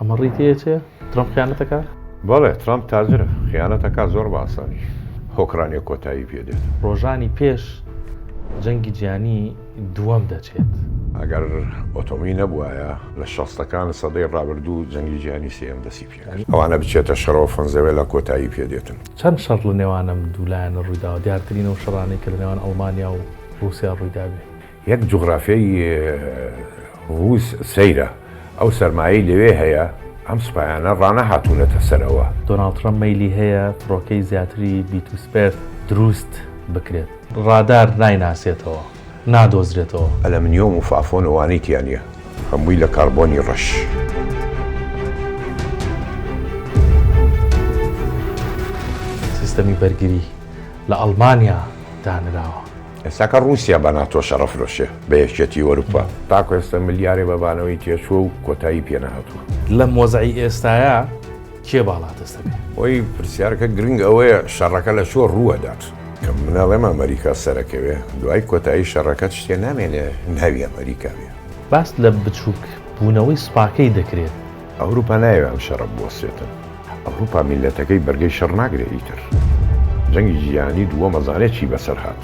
ئەمە ڕی تێچێ؟ ترەمپ خیانەت ئەکا؟ بەڵێ ترەمپ تاجرە خیانەت ئەکا زۆر بە ئاسانی ئۆکرانیا کۆتایی پێ دێت. ڕۆژانی پێش جەنگی جیهانی دووەم دەچێت. ئەگەر ئۆتۆمی نەبوایە لە شەستەکان سەدەی ڕابردوو جەنگی جیهانی سێیەم دەسی پێ کرد. ئەوانە بچێتە شەڕەوە فەنزەوێلا کۆتایی پێ دێتن. چەند شەڕ لە نێوان ئەم دوو لایەنە ڕوویداوە، دیارترین ئەو شەڕانەی کە لە نێوان ئەڵمانیا و ڕووسیا ڕوویدابێ. یەک جوغرافیای ڕووس سەیرە، ئەو سەرمایەی لەوێ هەیە، ئەم سوپایانە ڕانەهاتوونەتە سەرەوە. دۆناڵد ترەمپ مەیلی هەیە فڕۆکەی زیاتری بی تو سپێرت دروست بکرێت. ڕادار نایناسێتەوە، نادۆزرێتەوە. ئەلەمنیۆم و فافۆن و وانەی تیا نیە، هەمووی لە کاربۆنی ڕەش. سیستەمی بەرگری لە ئەڵمانیا دانراوە. ئێستاکە ڕووسیا بە ناتۆ شەڕەفرۆشێ بە یەکێتی ئەوروپا. تاکو ئێستا ملیارێ بە بانەوەی تێچووە و کۆتایی پێ نەهاتووە. لەم وەزعەی ئێستایا کێ باڵادەست دەبێ؟ خۆی پرسیارەکە گرنگ ئەوەیە شەڕەکە لە کوێ ڕووەدات؟ کە من ئەڵێم ئەمەریکا سەرەکەوێ دوای کۆتایی شەڕەکە شتێ نامێنێ ناوی ئەمەریکا بێ. باس لە بچووک بوونەوەی سوپاکەی دەکرێت. ئەوروپا نایەوێ ئەم شەڕە بوەستێتن. ئەوروپا میللەتەکەی بەرگەی شەڕ ناگرێ ئیتر. جەنگی جیهانی دووەم ئەزانێ چی بەسەر هات.